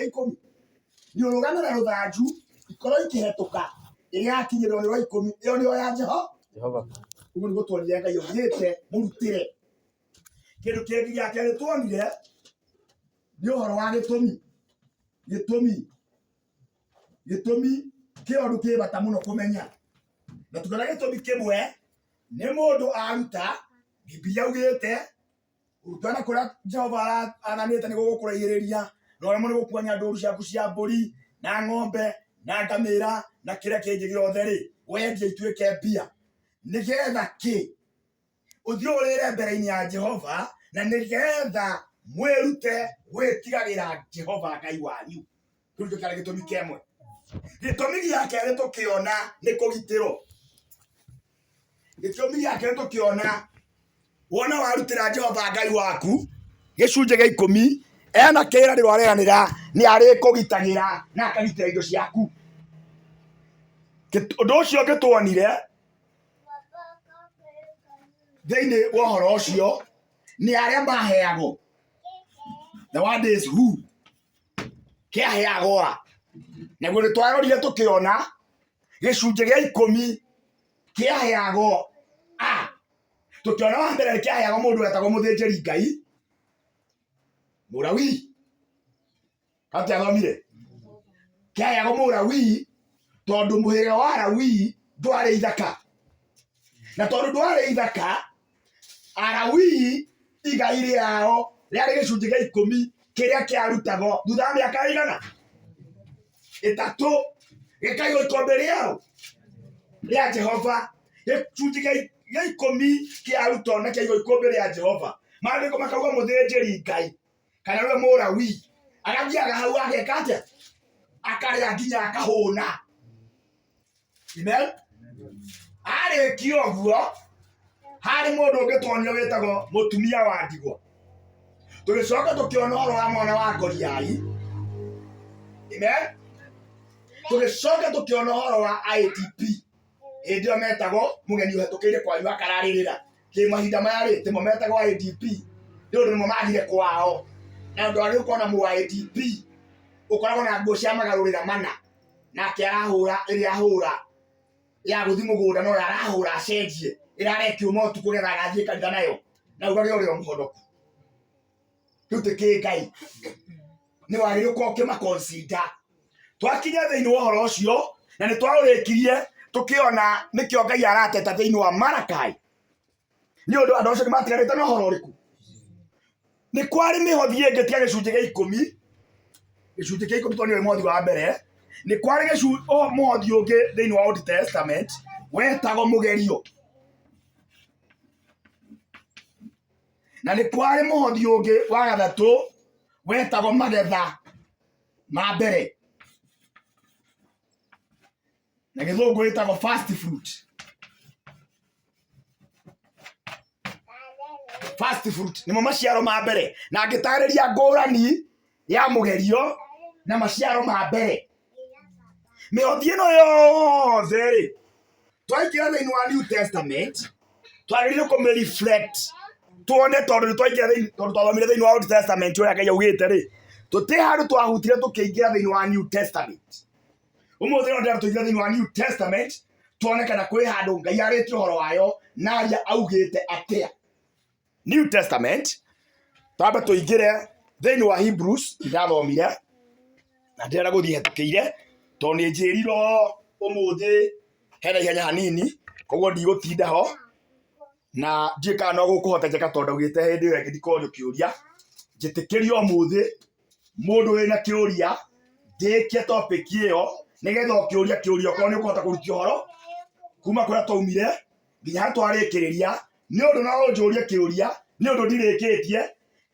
Gĩa ikũmi. Nĩ ũrũgame na rũthanju ikorwo ikĩhetũka ĩrĩa yakinyĩrwo nĩ rwa ikũmi ĩyo nĩyo ya Jehova. Jehova. Ũguo nĩguo tuonire Ngai augĩte mũrutĩre. Kĩndũ kĩngĩ gĩa kerĩ tuonire nĩ ũhoro wa gĩtũmi. Gĩtũmi. Gĩtũmi kĩ ũndũ kĩ bata mũno kũmenya. Na tukiona gĩtũmi kĩmwe nĩ mũndũ aruta Bibilia augĩte kũrutana kũrĩa Jehova athanĩte nĩ gũgũkũraihĩrĩria na ũremwo nĩ gũkuania ndũru ciaku cia mbũri na ng'ombe na ngamĩra na kĩrĩa kĩngĩ gĩothe rĩ wendie ituĩke mbia nĩgetha kĩ ũthiĩ ũrĩre mbere-inĩ ya Jehova na nĩgetha mwĩrute gwĩtigagĩra Jehova Ngai wanyu. Kĩu nĩkĩo kĩarĩ gĩtũmi kĩmwe. Gĩtũmi gĩa kerĩ tũkĩona nĩ kũgitĩrwo. Gĩtũmi gĩa kerĩ tũkĩona wona warutĩra Jehova Ngai waku gĩcunjĩ gĩa ikũmi ena kĩĩranĩro areranĩra nĩ arĩkũgitagĩra na akagitĩra indo ciaku. Ũndũ ũcio ũngĩ tuonire thĩinĩ wa ũhoro ũcio nĩ arĩa maheagwo the word is who kĩaheagwo a naguo nĩ twarorire tũkĩona gĩcunjĩ gĩa ikũmi kĩaheagwo a tũkĩona wa mbere kĩaheagwo mũndũ wetagwo mũthĩnjĩri Ngai Mũlawii Gatiathomire kĩaheagwo Mũlawii tondũ mũhĩrĩga wa Lawii ndwarĩ ithaka na tondũ ndwarĩ ithaka Alawii igai rĩao rĩarĩ gĩcunjĩ gĩa ikũmi kĩrĩa kĩarutagwo thutha wa mĩaka ĩigana ĩtatũ gĩkaigwo ikũmbĩ rĩao rĩa Jehova gĩcunjĩ gĩa ikũmi kĩarutwo na kĩaigwo ikũmbĩ rĩa Jehova maandĩko makauga mũthĩnjĩri Ngai kana nĩwe mũlawii agathiaga hau ageka atĩa akarĩa nginya akahũna Amen? Arĩkia ũguo harĩ mũndũ ũngĩ tuonire wĩtagwo mũtumia wa ndigwa tũgĩcoka tũkĩona ũhoro wa mwana wa ngoriai Amen? Tũgĩcoka tũkĩona ũhoro wa IDP hĩndĩ ĩyo metagwo mũgeni ũhetũkĩire kwanyu akararĩrĩra kĩ mahinda maya rĩ timo metagwo IDP nĩ ũndũ nĩmo magire kwao na ũndũ wagĩrĩirwo gũkorwo na mũ IDP ũkoragwo na nguo cia magarũrĩra mana nake arahũra ĩrĩa ahũra ya gũthiĩ mũgũnda no arahũra acenjie ĩrare ĩkĩũma ũtukũ getha agathiĩ kanitha nayo na ugage ũrĩa mũhonoku rĩu tĩ Ngai nĩ wagĩrĩirwo gũkorwo ũkĩmaconsider twakinya thĩinĩ wa ũhoro ũcio na nĩ twaũrĩkirie tũkĩona nĩkĩo Ngai arateta thĩinĩ wa Malakai nĩ ũndũ andũ acio nĩ matiganĩte na ũhoro ũrĩkũ nĩ kwarĩ mĩhothi ĩngĩ tiga gĩcunjĩ gĩa ikũmi gĩcunjĩ kĩa ikũmi tondũ nĩwe mũhothi wa mbere nĩ kwarĩ mũhothi ũngĩ thĩinĩ wa Old Testament wetagwo mũgerio na nĩ kwarĩ mũhothi ũngĩ wa gatatũ wetagwo magetha ma mbere na gĩthũngũ wĩtagwo first fruit first fruit nĩmo maciaro ma mbere na ngĩtarĩria ngũrani ya mũgerio na maciaro ma mbere mĩhothi ĩno yothe rĩ twaingĩra thĩinĩ wa New Testament twagĩrĩirwo kũmĩ reflect tuone tondũ nĩ twaingĩra thĩinĩ tondũ twathomire thĩinĩ wa Old Testament ũrĩa Ngai augĩte rĩ tũtirĩ handũ twahutire tũkĩingĩra thĩinĩ wa New Testament ũmũthĩ no ndĩrenda tũingĩre thĩinĩ wa New Testament tuone kana kwĩ handũ Ngai arĩtie ũhoro wayo na aria augĩte atĩa New Testament twambe tũingĩre thĩinĩ wa Hebrews ndathomire na ndĩrenda gũthiĩ hetũkĩire tondũ nĩ njĩrirwo ũmũthĩ hena ihenya hanini koguo ndigũtinda ho na ndiũĩ kana no gũkũhotekeka tondũ ndaugĩte hĩndĩ ĩyo ĩngĩ ndikorio kĩũria njĩtĩkĩrio ũmũthĩ mũndũ wĩna kĩũria ndĩkie topic ĩyo nĩgetha ũkĩũria kĩũria okorwo nĩ ũkũhota kũrutia ũhoro kuma kũrĩa twaumire nginya harĩa twarĩkĩrĩria nĩ ũndũ no ũnjũrie kĩũria nĩ ũndũ ndirĩkĩtie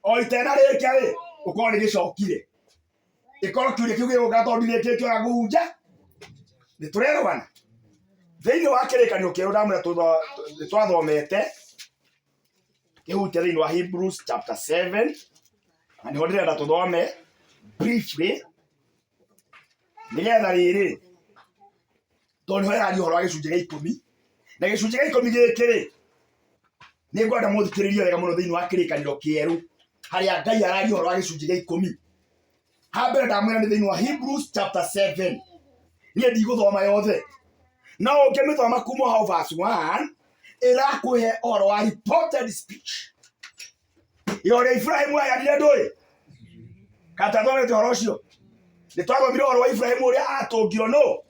o itenarĩkia rĩ ũkorwo nĩ gĩcokire ĩkorwo kĩũria kĩu gĩgũka tondũ ndirĩkĩtie ona kũhunja nĩ tũrerwana thĩinĩ wa kĩrĩkanĩro kĩerũ ndamwĩra nĩ twathomete kĩhutia thĩinĩ wa Hebrews chapter 7 na nĩho ndĩrenda tũthome briefly nĩgetha rĩrĩ tondũ nĩho ĩraria ũhoro wa gĩcunjĩ gĩa ikũmi na gĩcunjĩ gĩa ikũmi gĩkĩ rĩ nĩ ngwenda mũthikĩrĩrie wega mũno thĩinĩ wa kĩrĩkanĩro kĩerũ harĩa Ngai araria ũhoro wa gĩcunjĩ gĩa ikũmi. Ha mbere ndamwĩra nĩ thĩinĩ wa Hebrews chapter 7. Niĩ ndigũthoma yothe, no ũngĩmĩthoma kuma hau verse 1 ĩrakũhe ũhoro wa reported speech ya ũrĩa Ibrahimu aheanire ndũĩ kana twathomete ũhoro ũcio. Nĩ twathomire ũhoro wa Ibrahimu ũrĩa atũngirwo nũ.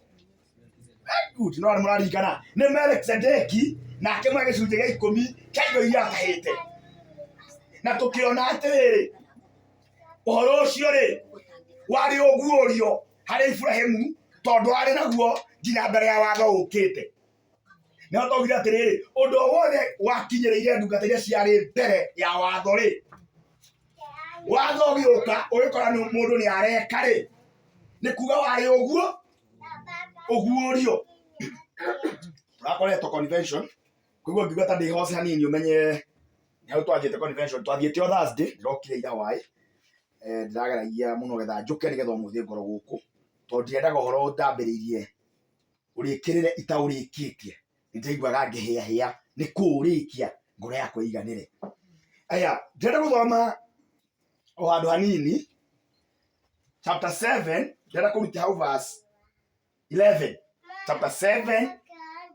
Very good. No nĩ mũraririkana nĩ Melkisedeki na akĩmũhe gĩcunjĩ gĩa 10 kĩa indo iria atahĩte, na tũkĩona atĩrĩrĩ, ũhoro ũcio rĩ warĩ ũguũrio harĩ Ibrahimu tondũ arĩ naguo nginya mbere ya watho ũkĩte. Nĩho twaugire atĩrĩrĩ, ũndũ o wothe wakinyĩrĩire ndungata iria ciarĩ mbere ya watho rĩ, watho ũgĩũka ũgĩkora nĩ mũndũ nĩ areka rĩ, nĩ kuga warĩ ũguo ũguũrio. Tũrakoretwo convention, koguo ngiuga ta ndĩhoce hanini ũmenye nĩ hau twathiĩte convention. Twathiĩte o Thursday, ndĩrokire ira hwaĩ. Ndĩrageragia mũno getha njũke nĩgetha ũmũthĩ ngorwo gũkũ, tondũ ndirendaga ũhoro ndambĩrĩirie ũrĩkĩrĩre itaũrĩkĩtie. Nĩ ndaiguaga ngĩhĩahĩa nĩ kũũrĩkia ngoro yakwa ĩiganĩre. Aya, ndĩrenda gũthoma o handũ hanini chapter 7, ndĩrenda kũruta hau verse 11. Chapter 7,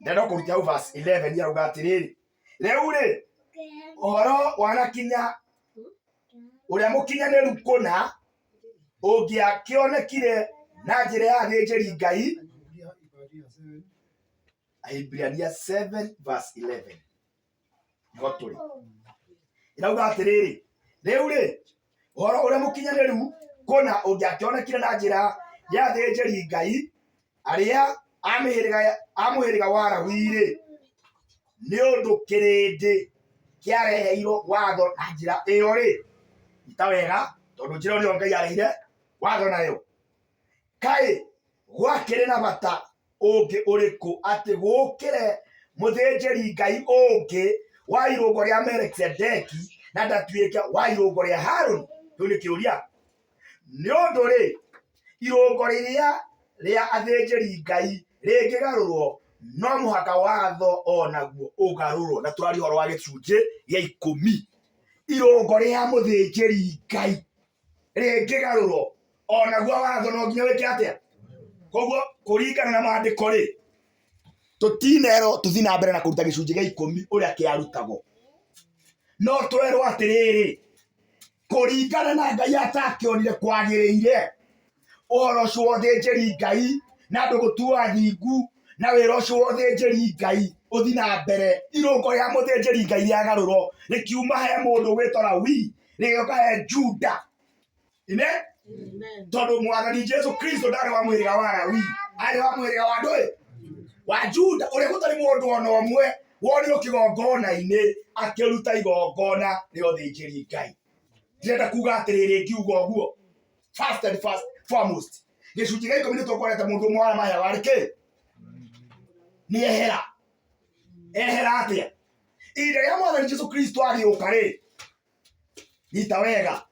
ndĩrenda kũruta hau verse 11. Yarauga atĩrĩrĩ, rĩu rĩ, ũhoro wanakinya ũrĩa mũkinyanĩru kũna ũngĩakĩonekire na njĩra ya athĩnjĩri Ngai. Ahibirania 7 verse 11 nĩho tũrĩ. Ĩrauga atĩrĩrĩ, rĩu rĩ, ũhoro ũrĩa mũkinyanĩru kũna ũngĩakĩonekire na njĩra ya athĩnjĩri Ngai arĩa a mũhĩrĩga wa Lawi-rĩ, nĩ ũndũ kĩrĩndĩ kĩareheirwo watho na njĩra ĩyo-rĩ, nyita wega tondũ njĩra ĩyo nĩyo Ngai areheire watho nayo. Kaĩ gwakĩrĩ na bata ũngĩ ũrĩkũ atĩ gũũkĩre mũthĩnjĩri-Ngai ũngĩ wa irũngo rĩa Melikisedeki na ndatuĩke wa irũngo rĩa Haruni? Kĩu nĩ kĩũria. Nĩ ũndũ-rĩ, irũngo rĩrĩa rĩa athĩnjĩri-Ngai rĩngĩgarũrwo, no mũhaka watho o naguo ũgarũrwo. Na tũraria ũhoro wa gĩcunjĩ gĩa 10. Irũngo rĩa mũthĩnjĩri-Ngai rĩngĩgarũrwo, o naguo watho no nginya wĩke atĩa? Koguo kũringana na maandĩko rĩ, tũtinerwo tũthiĩ na mbere na kũruta gĩcunjĩ gĩa 10 ũrĩa kĩarutagwo, no twerwo atĩrĩrĩ, kũringana na Ngai atakĩonire kwagĩrĩire ũhoro ũcio wa ũthĩnjĩri Ngai na andũ gũtuo athingu na wĩra ũcio wa ũthĩnjĩri Ngai ũthi na mbere, irũngo rĩa mũthĩnjĩri Ngai rĩagarũrwo rĩkiuma he mũndũ ũgwĩtwo Lawi rĩgĩũka he Juda. Ine tondũ mwathani Jesu Kristo ndarĩ wa mũhĩrĩga wa Lawi, arĩ wa mũhĩrĩga wa ndũĩ wa Juda, ũrĩa gũtarĩ mũndũ ona ũmwe wonirwo kĩgongona-inĩ akĩruta igongona rĩa ũthĩnjĩri Ngai. Ndĩrenda kuga atĩrĩrĩ, ngiuga ũguo, first and first foremost, gĩcunjĩ gĩa 10 nĩ tũkorete mũndũ ũmwe wa maheaga arĩ kĩ nĩ ehera. Ehera atĩa? Ihinda rĩa mwathani Jesu Kristo agĩũka rĩ, nyita wega,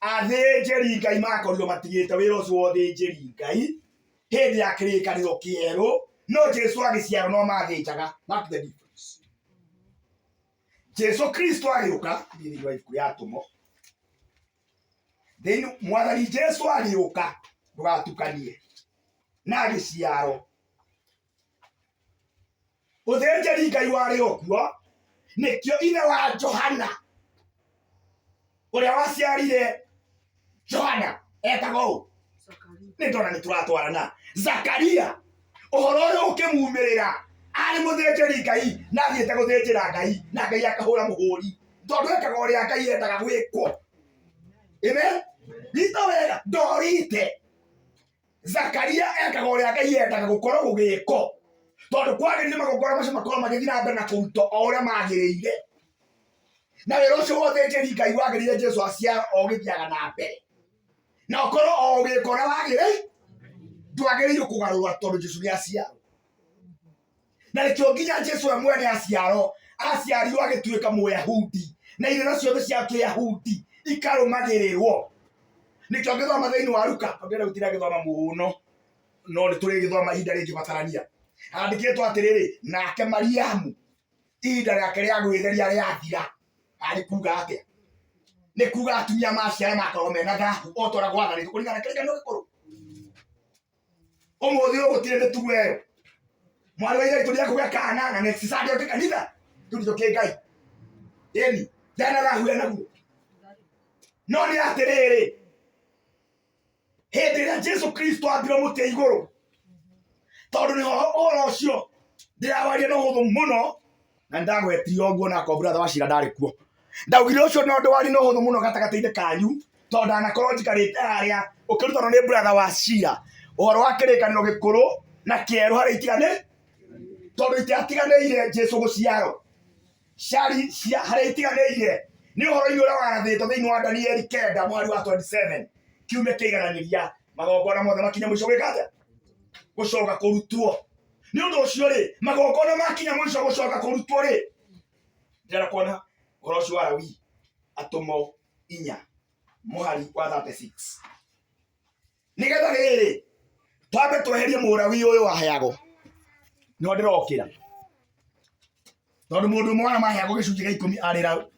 athĩnjĩri Ngai makorirwo matigĩte wĩra ũcio wa ũthĩnjĩri Ngai hĩndĩ ya kĩrĩkanĩro kĩerũ, no Jesu agĩciarwo no mathĩnjaga. Mark the difference. Jesu Kristo agĩũka, thĩinĩ wa ibuku rĩa Atũmwo, thĩinĩ mwathani Jesu agĩũka, ndũgatukanie na agĩciarwo, ũthĩnjĩri Ngai warĩ o kuo. Nĩkĩo ithe wa Johana ũrĩa waciarire Johana etagwo ũ? Nĩ ndona nĩ tũratwarana. Zakaria, ũhoro ũyũ ũkĩmumĩrĩra arĩ mũthĩnjĩri Ngai na athiĩte gũthĩnjĩra Ngai, na Ngai akahũra mũhũri tondũ ekaga ũrĩa Ngai endaga gwĩkwo. Amen. Nyita wega, ndorite Zakaria ekaga ũrĩa Ngai endaga gũkorwo gũgĩkwo, tondũ kwagĩrĩire magongona macio makorwo magĩthiĩ na mbere na kũrutwo o ũrĩa magĩrĩire, na wĩra ũcio wa ũthĩnjĩri Ngai wagĩrĩire Jesu aciarwo o ũgĩthiaga na mbere na ũkorwo o ũgĩka ũrĩa wagĩrĩire, ndwagĩrĩirwo kũgarũra tondũ Jesu nĩ aciarwo. Na nĩkĩo nginya Jesu we mwene aciarwo, aciarirwo agĩtuĩka Mũyahudi, na irĩra ciothe cia Kĩyahudi ikarũmagĩrĩrwo. Nĩkĩo ngĩthoma thĩinĩ wa Luka, tondũ ndĩrenda gũtinda ngĩthoma mũno, no nĩ tũrĩgĩthoma ihinda rĩngĩbatarania, handĩkĩtwo atĩrĩrĩ, nake Mariamu ihinda rĩake rĩa gwĩtheria rĩathira, arĩ kuga atĩa? Nĩ kuga atumia maciara makoragwo mena thahu o ta ũrĩa gwathanĩtwo kũringana na kĩrĩkanĩro gĩkũrũ. Ũmũthĩ ũyũ gũtirĩ mĩtugo ĩyo. Mwarĩ wa ithe witũ nĩekũgĩa kana na next Sunday oke kanitha kĩu nĩkĩo kĩ Ngai. Ĩni ndena thahu enaguo. No nĩ atĩrĩrĩ, hĩndĩ ĩrĩa Jesu Kristo ambirwo mũtĩ igũrũ, tondũ nĩho ũhoro ũcio ndĩrawaria na ũhũthũ mũno, na nĩndagwetire ũguo na akorwo brother wa cira ndarĩ kuo, ndaugire ũcio no ũndũ wari na ũhũthũ mũno gatagatĩ-inĩ kanyu, tondũ ndanakorwo njikarĩte harĩa ũkĩrutanwo nĩ brother wa cira ũhoro wa kĩrĩkanĩro gĩkũrũ na kĩerũ harĩa itiganĩ, tondũ itiatiganĩire Jesu gũciarwo cari cia harĩa itiganĩire nĩ ũhoro-inĩ ũrĩa warathĩtwo thĩinĩ wa Danieli 9 mweri wa 27 kiumia kĩigananĩria magongona mothe makinya mũico gwĩka atĩa? Gũcoka kũrutwo. Nĩ ũndũ ũcio rĩ, magongona makinya mũico gũcoka kũrutwo rĩ, ndĩrenda kuona ũhoro ũcio wa Lawi atũmwo 4 mũhari wa 36 nĩgetha rĩrĩ twambe tweherie mũrawi ũyũ waheagwo nĩho ndĩrokĩra tondũ mũndũ ũmwe arĩa maheagwo gĩcunjĩ gĩa ikũmi arĩ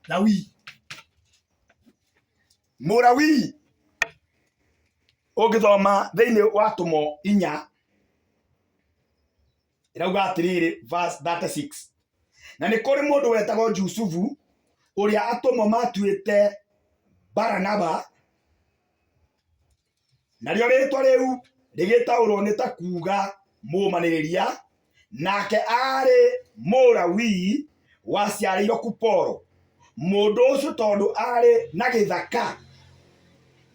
Lawi. Mũrawi ũngĩthoma thĩinĩ wa tũmo 4 ĩrauga atĩrĩrĩ verse 36 na nĩ kũrĩ mũndũ wetagwo Jusufu ũrĩa atũmwo matuĩte Baranaba, narĩo rĩtwa rĩu rĩgĩtaũrwo nĩ ta kuuga mũũmanĩrĩria, nake aarĩ Mũlawii waciarĩirwo Kuporo. Mũndũ ũcio tondũ aarĩ na gĩthaka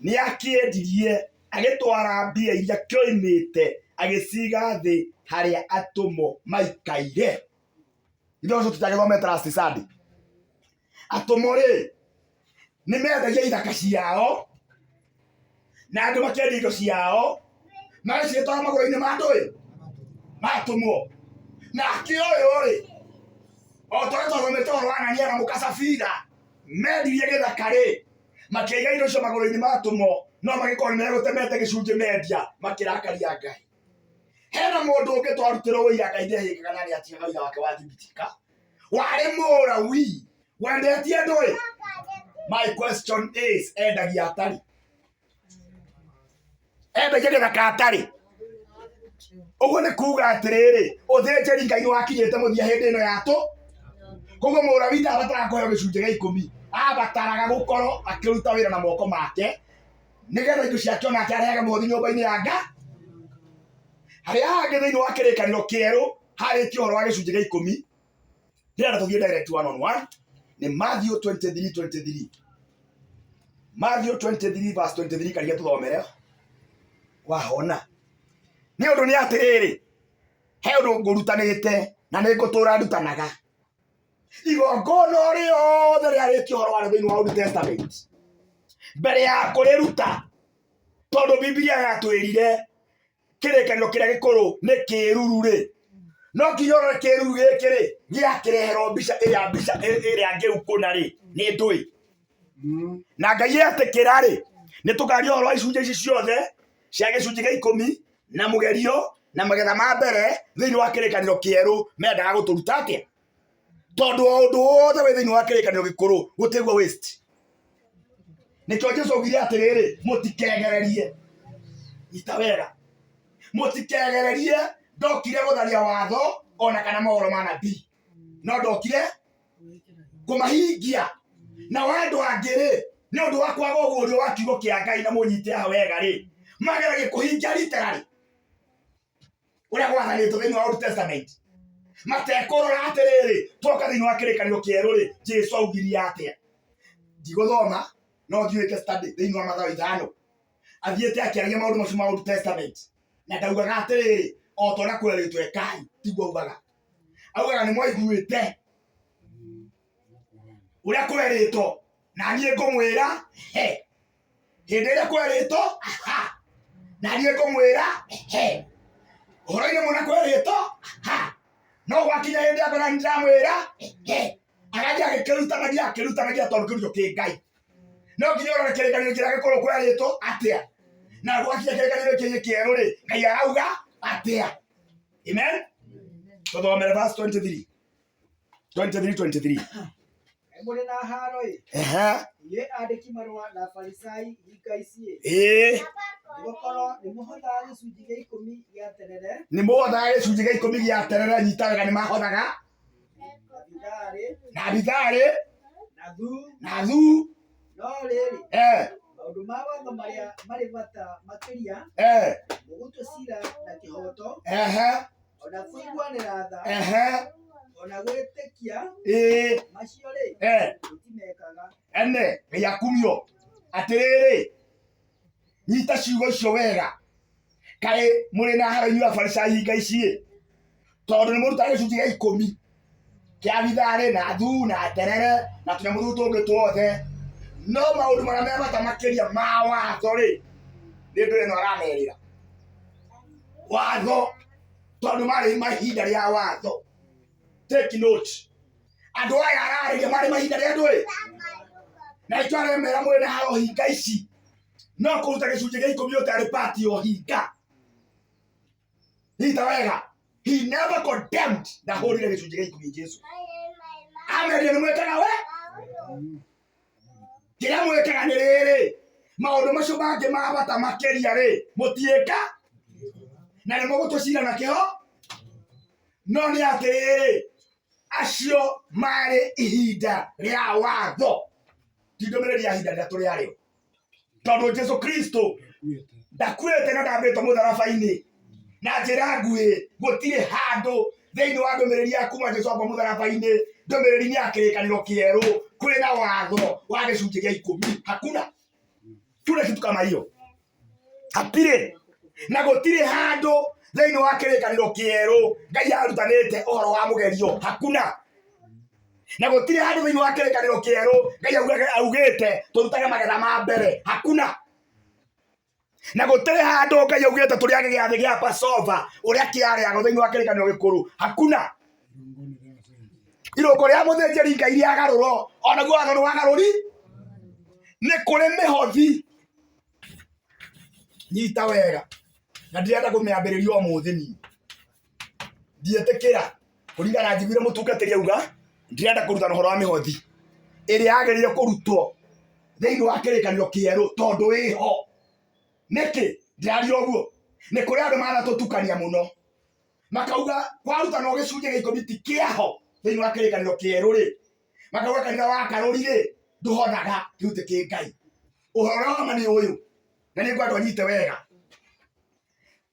nĩakĩendirie agĩtwara mbia iria kĩoimĩte agĩciga thĩ harĩa atũmwo maikaire. Ithe ũcio tũtagĩthomete last Sunday. Atũmwo rĩ, nĩ mendagia ithaka ciao na andũ makendia indo ciao magacitwara magũrũ-inĩ ma andũ ĩ matũmwo. Nake ũyũ rĩ, o ta ũrĩa twathomete ũhoro wa Anania na mũka Safira, mendirie gĩthaka rĩ, makĩiga indo icio magũrũ-inĩ ma atũmwo, no magĩkorwo nĩ megũtemete gĩcunjĩ mendia, makĩrakaria Ngai. Hena mũndũ ũngĩ twarutĩrwo ũira Ngai ndehĩkaga na nĩatigaga ũira wake wathibitika, warĩ Mũlawi wendetie andũ ĩ. My question is, endagia atarĩ? Endagia gĩthaka atarĩ? Ũguo nĩ kuga atĩrĩrĩ, ũthĩnjĩri Ngai nĩ wakinyĩte mũthia hĩndĩ ĩno ya tũ. Koguo Mũlawi ndabataraga kũheo gĩcunjĩ gĩa ikũmi, abataraga gũkorwo akĩruta wĩra na moko make nĩgetha indo ciake onake arehage mũhothi nyũmba-inĩ ya Ngai. Harĩa hangĩ thĩinĩ wa kĩrĩkanĩro kĩerũ harĩtie ũhoro wa gĩcunjĩ gĩa ikũmi, ndĩrenda tũthiĩ direct one on one, nĩ Matthew 23:23. Matthew 23 verse 23 karia tũthomere wahona. Nĩ ũndũ nĩ atĩrĩrĩ, he ũndũ ngũrutanĩte na nĩ ngũtũra ndutanaga. Igongona o rĩothe rĩarĩtie ũhoro warĩo thĩinĩ wa Old Testament, mbere ya kũrĩruta, tondũ Bibilia yatwĩrire kĩrĩkanĩro kĩrĩa gĩkũrũ nĩ kĩruru rĩ, no nginya ũrore kĩruru gĩkĩ rĩ, gĩakĩreherwo mbica ĩrĩa mbica ĩrĩa ngĩu kũna rĩ, nĩ ndũĩ. Na Ngai etĩkĩra rĩ, nĩ tũkaria ũhoro wa icunjĩ ici ciothe cia gĩcunjĩ gĩa ikũmi na mũgerio na magetha ma mbere thĩinĩ wa kĩrĩkanĩro kĩerũ mendaga gũtũruta atĩa? Tondũ o ũndũ wothe wĩ thĩinĩ wa kĩrĩkanĩro gĩkũrũ gũtiguo waste. Nĩkĩo Jesu augire atĩrĩrĩ, mũtikegererie. Nyita wega, mũtikegererie, ndokire gũtharia watho ona kana mohoro ma nabii, no ndokire kũmahingia. Nao andũ angĩ rĩ, nĩ ũndũ wa kwaga ũguũrio wa kiugo kĩa Ngai na mũnyite haha wega rĩ, mageragia kũhingia literally ũrĩa gwathanĩtwo thĩinĩ wa Old Testament, matekũrora atĩrĩrĩ, twoka thĩinĩ wa kĩrĩkanĩro kĩerũ rĩ, Jesu augire atĩa? Ndigũthoma, no thiĩ wĩke study thĩinĩ wa Mathayo 5. Athiĩte akĩaragia maũndũ macio ma Old Testament, na ndaugaga atĩrĩrĩ, o ta ũrĩa kwerĩtwo ĩkai, tiguo augaga. Augaga nĩ mwaiguĩte ũrĩa kwerĩtwo, na niĩ ngũmwĩra he. Hĩndĩ ĩrĩa kwerĩtwo aha, na niĩ ngũmwĩra he. Ũhoro-inĩ mũna kwerĩtwo aha, no gwakinya hĩndĩ yakwa na ndĩramwĩra he. Agathiĩ agĩkĩrutanagia akĩrutanagia tondũ kĩu nĩkĩo kĩ Ngai. No nginya ũrore kĩrĩkanĩro kĩrĩa gĩkũrũ kwerĩtwo atĩa, na gwakinya kĩrĩkanĩro kĩngĩ kĩerũ rĩ, Ngai arauga atĩa. Amen. Tũthomere verse 23. 23 23. Kaĩ mũrĩ na haaro-ĩ, Ehe. inyuĩ andĩki-marũa na Afarisai hinga ici-ĩ, Ĩĩ. nĩgũkorwo nĩmũhothaga gĩcunjĩ gĩa ikũmi gĩa terere Nĩ mũhothaga gĩcunjĩ gĩa ikũmi gĩa terere, nyita wega, nĩ mahothaga na bitharĩ na bitharĩ na thuu, na thuu. no rĩrĩ, Eh, maũndũ ma watho marĩa marĩ bata makĩria, eh, mũgũtua ciira na kĩhooto, ehe, ona kũiguanĩra tha, ehe, ona gwĩtĩkia, ĩĩ, macio-rĩ, eh, mũtimekaga. Ene Ngai akumio. Atĩrĩrĩ, nyita ciugo icio wega. Kaĩ mũrĩ na haro inyuĩ Afarisai hinga ici-ĩ, tondũ nĩ mũrutaga gĩcunjĩ gĩa ikũmi kĩa bitharĩ na thuu na terere na tũnyamũ tũu tũngĩ tuothe, no maũndũ marĩa me bata makĩria ma watho rĩ, nĩ ndũĩ ĩno aramerĩra watho, tondũ marĩ mahinda rĩa watho. Take note, andũ aya ararĩria marĩ mahinda rĩa ndũĩ, na ĩkĩo aremera mwĩ na haro hinga ici, no kũruta gĩcunjĩ gĩa ikũmi ũtarĩ part ya ũhinga. Nyita wega, he never condemned, ndahũrire gĩcunjĩ gĩa ikũmi. Jesu amerire nĩ mwĩkaga we kĩrĩa mwĩkaga nĩ rĩrĩ, maũndũ macio mangĩ ma bata makĩria rĩ, mũtiĩka na nĩ mũgũtũcira na kĩho. No nĩ atĩrĩrĩ, acio marĩ ihinda rĩa watho, ti ndũmĩrĩri ya ihinda rĩrĩa tũrĩ arĩo, tondũ Jesu Kristo ndakuĩte na ndambĩtwo mũtharaba-inĩ. Na njĩra nguhĩ, gũtirĩ handũ thĩinĩ wa ndũmĩrĩri ya kuma Jesu ambwo mũtharaba-inĩ, ndũmĩrĩri-inĩ ya kĩrĩkanĩro kĩerũ, kwĩna watho wa gĩcunjĩ gĩa ikũmi. Hakuna tuna kitu kama hiyo, hatirĩ. Na gũtirĩ handũ thĩinĩ wa kĩrĩkanĩro kĩerũ Ngai arutanĩte ũhoro wa mũgerio. Hakuna. Na gũtirĩ handũ thĩinĩ wa kĩrĩkanĩro kĩerũ Ngai augĩte tũrutage magetha ma mbere. Hakuna. Na gũtirĩ handũ Ngai augĩte tũrĩage gĩathĩ gĩa Passover ũrĩa kĩarĩagwo thĩinĩ wa kĩrĩkanĩro gĩkũrũ. Hakuna. Irũngo rĩa mũthĩnjĩri Ngai rĩagarũrwo, onaguo watho nĩ wagarũri. Nĩ kũrĩ mĩhothi, nyita wega, na ndirenda kũmĩambĩrĩria ũmũthĩ. Niĩ ndiĩtĩkĩra kũringana na njiguire mũtungatĩri auga ndirenda kũrutana ũhoro wa mĩhothi ĩrĩa yagĩrĩire kũrutwo thĩinĩ wa kĩrĩkanĩro kĩerũ, tondũ ĩho. Nĩkĩ ndĩraria ũguo? Nĩ kũrĩ andũ manatũtukania mũno, makauga kwarutanwo gĩcunjĩ gĩa ikũmi ti kĩaho thĩinĩ wa kĩrĩkanĩro kĩerũ rĩ, makauga kanitha wa karũri rĩ ndũhothaga, kĩu ti kĩ Ngai. Ũhoro ũrĩa wa ma nĩ ũyũ, na nĩ ngwenda ũnyite wega.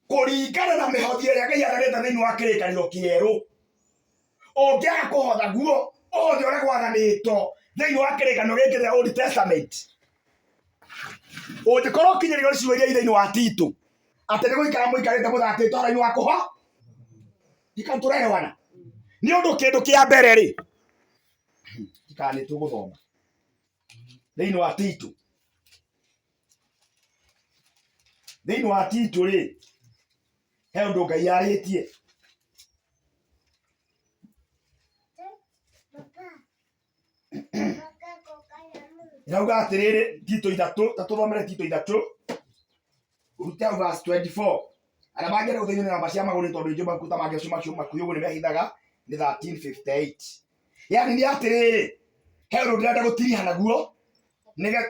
Kũringana na mĩhothi ĩrĩa Ngai athanĩte thĩinĩ wa kĩrĩkanĩro kĩerũ, ũngĩaga kũhotha guo ũhothe ũrĩa gwathanĩtwo thĩinĩ wa kĩrĩkanĩro gĩkĩ, the Old Testament, ũngĩkorwo ũkinyĩrĩirwo nĩ ciugo iria i thĩinĩ wa Tito atĩ nĩ gũikara mũikarĩte mũthakĩte ũhoro-inĩ wa kũho ikana tũrerewana. Nĩ ũndũ kĩndũ kĩa mbere rĩ, ikana nĩ tũgũthoma thĩinĩ wa Tito, thĩinĩ wa Tito rĩ, he ũndũ Ngai arĩtie. Ĩrauga atĩrĩrĩ, Tito ithatũ, ta tũthomere Tito ithatũ, ũrute hau verse 24. Arĩa mangĩenda gũteithio nĩ namba cia magũrũ, tondũ ingĩ makuta mangĩ macio makuhĩ ũguo nĩ mehithaga, nĩ 1358. Yani nĩ atĩrĩrĩ, he ũndũ ndĩrenda gũtiriha naguo nĩge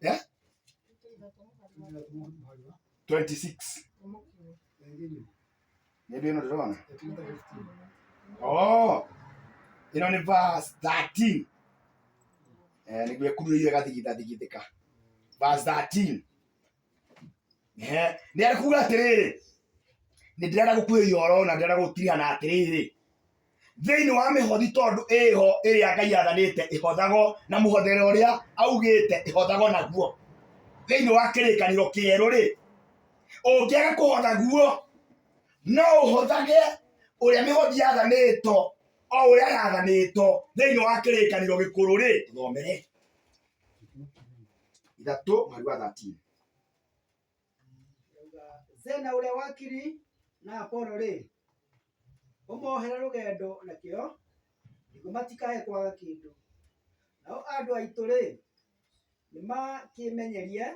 eh? 26 nĩ ĩno ndĩrona. Oh, ĩno nĩ verse 13, eh, nĩguo ĩkururĩire ĩgathigithathigithĩka. Verse 13, eh, nĩ arĩ kuga atĩrĩrĩ, nĩ ndĩrenda gũkuhĩria ũhoro na ndĩrenda gũtiriha na atĩrĩrĩ, thĩinĩ wa mĩhothi, tondũ ĩho ĩrĩa Ngai athanĩte ĩhothagwo na mũhothere ũrĩa augĩte ĩhothagwo naguo thĩinĩ wa kĩrĩkanĩro kĩerũ rĩ, ũngĩaga kũhotha guo, no ũhothage ũrĩa mĩhothi yathanĩtwo, o ũrĩa yathanĩtwo thĩinĩ wa kĩrĩkanĩro gĩkũrũ rĩ. Tũthomere ithatũ mũhari wa 13. Zena ũrĩa wakiri na Apolo rĩ, ũmohere rũgendo na kĩo, nĩguo matikae kwaga kĩndũ. Nao andũ aitũ rĩ, nĩmakĩmenyerie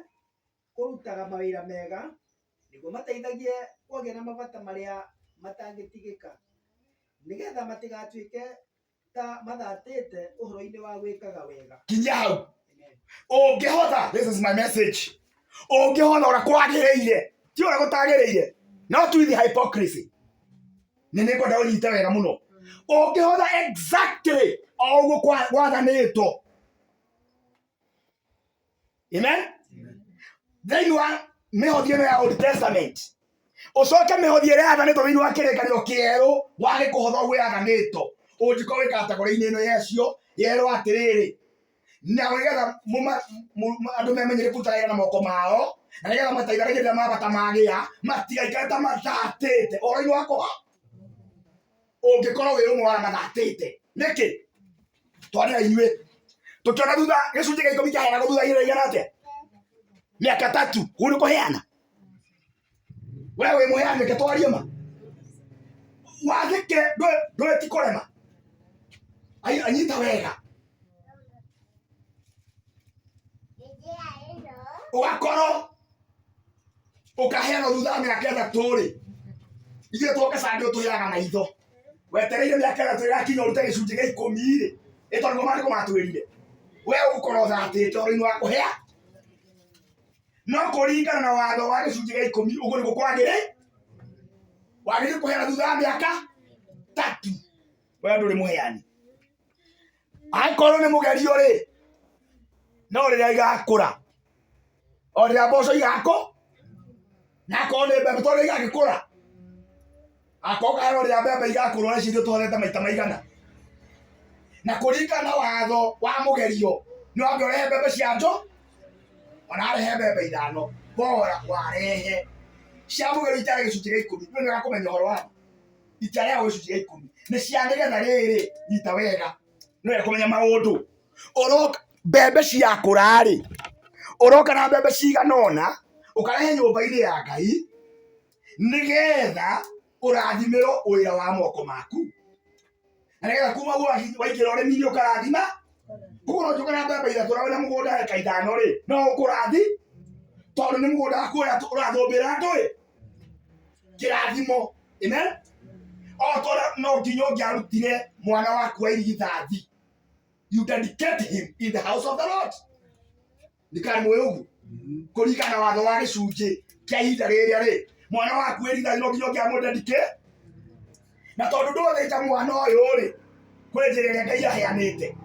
kũrutaga mawĩra mega, nĩguo mateithagie kwagĩa na mabata marĩa matangĩtigĩka, nĩgetha matigatuĩke Ta mathatĩte ũhoro-inĩ wa gwĩkaga wega. Kinyia hau. Ũngĩhotha, this is my message, ũngĩhotha ũrĩa kwagĩrĩire, ti ũrĩa gũtagĩrĩire, not with hypocrisy. Nĩ nĩngwenda ũnyite wega mũno. Ũngĩhotha exactly o ũguo gwathanĩtwo. Amen. Thĩinĩ wa mĩhothi ĩno ya Old Testament, ũcoke mĩhothi ĩrĩa yathanĩtwo thĩinĩ wa kĩrĩkanĩro kĩerũ wage kũhotha ũguo yathanĩtwo, ũngĩkorwo wĩ kategori-inĩ ĩno yecio yerwo atĩrĩrĩ, na nĩgetha andũ memenyere kũruta wĩra na moko mao, na nĩgetha mateithanagie rĩrĩa mabata magĩa, matigaikare ta mathatĩte ũhoro-inĩ wa kũha. Ũngĩkorwo wĩ ũmwe wa arĩa mathatĩte, nĩkĩ? Twarĩ na inyuĩ tũkĩona thutha gĩcunjĩ gĩa 10 kĩaheanagwo thutha ihinda rĩigana atĩa? Mĩaka tatu. Kũu nĩ kũheana. We wĩ mũheani, reke twarie ma. Wathĩke ndũĩ ti kũrema. Anyita wega. Ũgakorwo ũkaheanwo thutha wa mĩaka 3 rĩ, ithuĩ twoka candĩ ũtũheaga maitho. Wetereire mĩaka 3 ĩgakinya ũrute gĩcunjĩ gĩa 10 rĩ, ĩ tondũ nĩguo maandĩko matwĩrire. We ũgũkorwo ũthatĩte ũhoro-inĩ wa kũhea. No kũringana na watho wa gĩcunjĩ gĩa 10 ũguo nĩguo kwagĩrĩire. Wagĩrĩire kũheana thutha wa mĩaka 3. We ndũrĩ mũheani. Angĩkorwo nĩ mũgerio rĩ, no rĩrĩa igakũra, o rĩrĩa mboco igakũ, na akorwo nĩ mbembe tondũ igagĩkũra, akorwo kaherwo rĩrĩa mbembe igakũra ũrĩa ithuĩ tũhorete maita maigana. Na kũringana na watho wa mũgerio, nĩ wambe ũrehe mbembe cia njũ, ona arehe mbembe 5, bora warehe cia mũgerio itarĩ gĩcunjĩ gĩa 10, nĩ wega kũmenya ũhoro wa itarehwo gĩcunjĩ gĩa 10 nĩ cia nĩgetha rĩrĩ, nyita wega, nĩ wega kũmenya maũndũ. Ũroka mbembe ciakũra rĩ, ũroka na mbembe cigana ũna, ũkarehe nyũmba-inĩ ya Ngai, nĩgetha ũrathimĩrwo wĩra wa moko maku, na nĩgetha kuma waingĩra ũrĩmi-inĩ ũkarathima. Koguo no njũke na mbembe 3 na wĩna mũgũnda eka 5 rĩ, no ũkũrathi, tondũ nĩ mũgũnda waku ũrĩa ũrathũmbĩra ndũĩ kĩrathimo. Amen. O tondũ no nginya ũngĩarutire mwana waku wa irigithathi, you dedicate him in the house of the Lord. Ndikari mũĩ ũguo kũringana na watho wa gĩcunjĩ kĩa ihinda rĩrĩa rĩ, mwana waku wa irigithathi no nginya ũngĩamũdedicate. Na tondũ ndũthĩnja mwana ũyũ rĩ, kwĩ njĩra ĩrĩa Ngai aheanĩte,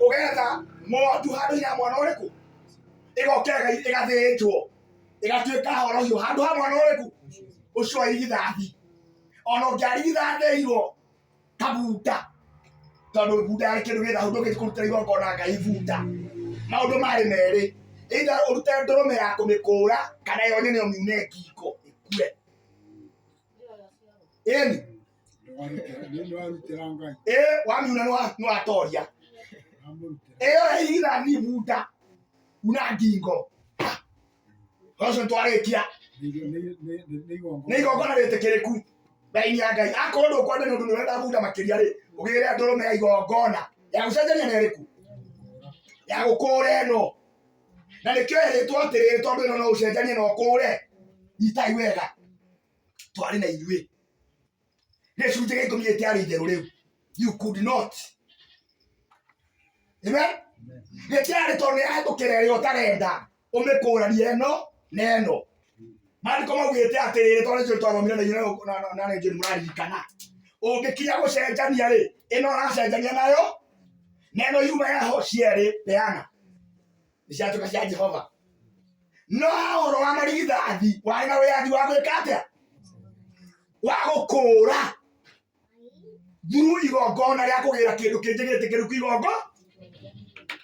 ũgetha ng'ondu handũ-inĩ ha mwana ũrĩkũ, ĩgoka ĩgathĩnjwo ĩgatuĩka horohio handũ ha mwana ũrĩkũ ũcio wa irigithathi. Ona ũngĩarigithathĩirwo kabunda, tondũ bunda yarĩ kĩndũ gĩ thahu, ndũngĩthiĩ kũrutĩra igongona Ngai bunda. Maũndũ marĩ merĩ, either ũrute ndũrũme ya kũmĩkũra kana yo nyene ũmiune ngingo ĩkue. Ĩni. Nĩwarutĩra Ngai. Ĩ wamiuna nĩwatoria. Wamũrutĩra. Ĩyo ya irigithathi bunda una ngingo. Ũcio twarĩkia. Nĩ igongona. Nĩ igongona rĩtĩkĩrĩku mbere-inĩ ya Ngai. Akorwo ndũkwenda nĩ ũndũ nĩ ũrenda bunda makĩria rĩ, ũgĩre ndũrũme ya igongona ya gũcenjania na ĩrĩkũ? Ya gũkũra ĩno. Na nĩkĩo ĩrĩtwo atĩrĩrĩ, tondũ ĩno no ũcenjanie na ũkũre. Nyitai wega, twarĩ na inyuĩ. Gĩcunjĩ gĩa 10 gĩtiarĩ itherũ rĩu. You could not. Amen? Gĩtiarĩ tondũ nĩ yahĩtũkĩra ĩrĩa ũtarenda ũmĩkũranie ĩno na ĩno. Maandĩko maugĩte atĩrĩrĩ, tondũ nĩcio twathomire na inyuĩ na nĩnjũĩ nĩmũraririkana. Ũngĩkinya gũcenjania rĩ, ĩno ũracenjania nayo na ĩno yuma yaho cierĩ, peana. Nĩ ciatuĩka cia Jehova. No ha ũhoro wa marigithathi, warĩ na wĩyathi wa gwĩka atĩa? Wa gũkũra through igongona rĩa kũgĩra kĩndũ kĩngĩ gĩtĩkĩrĩku igongo.